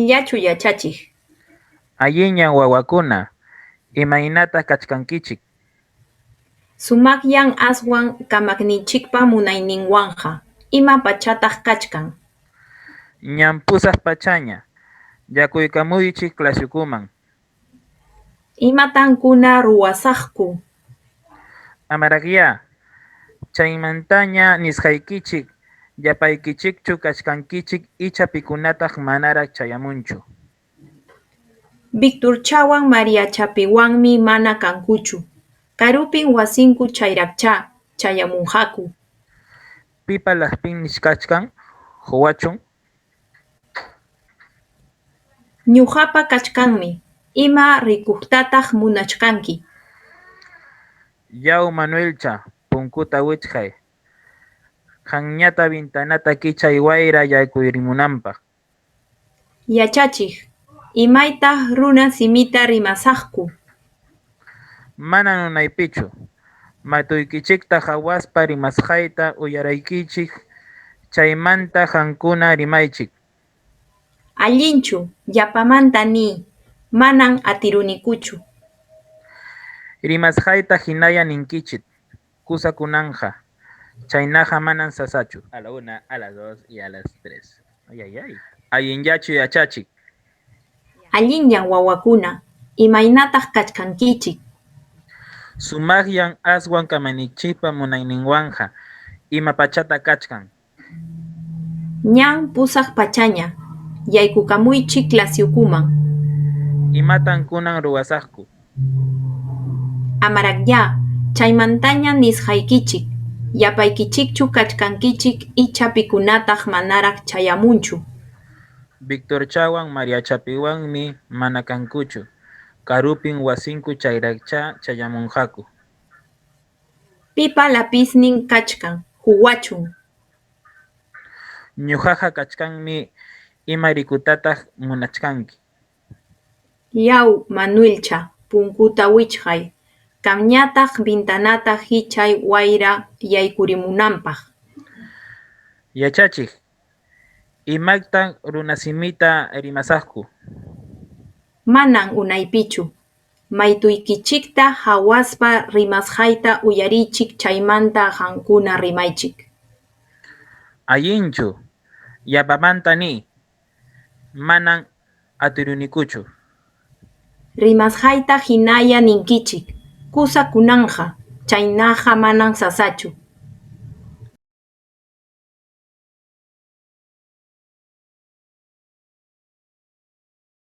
Allinllachu, yachachiq. Allinllam wawakuna, imaynataq kachkankichik? Sumaqllam aswan kamaqninchikpa munayninwanqa. Ima pachataq kachkan? Ñam 8 pachaña, yakuykamuychik clasiukuman. Imatam kunan ruwasaqku? Amaraqya, chaymantaña nisqaykichik, llapaykichikchu kachkankichik icha pikunataq manaraq chayamunchu. Victorchawan Mariachapiwanmi mana kankuchu, karupim wasinku chayraqcha chayamunqaku. Pipa lapiznin kachkan, quwachun. Ñuqapa kachkanmi, ima rikuqtataq munachkanki. Yaw Manuelcha, punkuta wichqay, qamñataq ventanata kichay wayra yaykurimunanpaq. Yachachiq, imaytaq runa simita rimasaqku? Manam unaypichu, maytuykichikta qawaspa rimasqayta uyariychik chaymanta qamkuna rimaychik. Allinchu, yapamanta niy, manam atirunikuchu. Rimasqayta hinalla ninkichik, kusa kunanqa, chaynaqa manam sasachu. A la una, a las dos y a las tres. Ay, ay, ay. Allinllachu, yachachiq. Allinllam wawakuna, imaynataq kachkankichik. Sumaqllam aswan kamaqninchikpa munayninwanqa, ima pachataq kachkan? Ñam 8 pachaña, yaykukamuychik clasiukuman. Imatam kunan ruwasaqku? Amaraqya, chaymantaña nisqaykichik, llapaykichikchu kachkankichik icha pikunataq manaraq chayamunchu. Victorchawan Mariachapiwanmi mana kankuchu, karupim wasinku chayraqcha chayamunqaku. Pipa lapiznin kachkan, quwachun. Ñuqaqa kachkanmi, ima rikutataq munachkanki. Yaw Manuelcha, punkuta wichqay, qamñataq ventanata kichay wayra yaykurimunanpaq. Yachachiq, imaytaq runasimita rimasaqku? Manam unaypichu, maytuykichikta qawaspa rimasqayta uyariychik chaymanta qamkuna rimaychik. Allinchu, yapamanta niy, manam atirunikuchu. Rimasqayta hinalla ninkichik, kusa kunanqa, chaynaqa manam sasachu.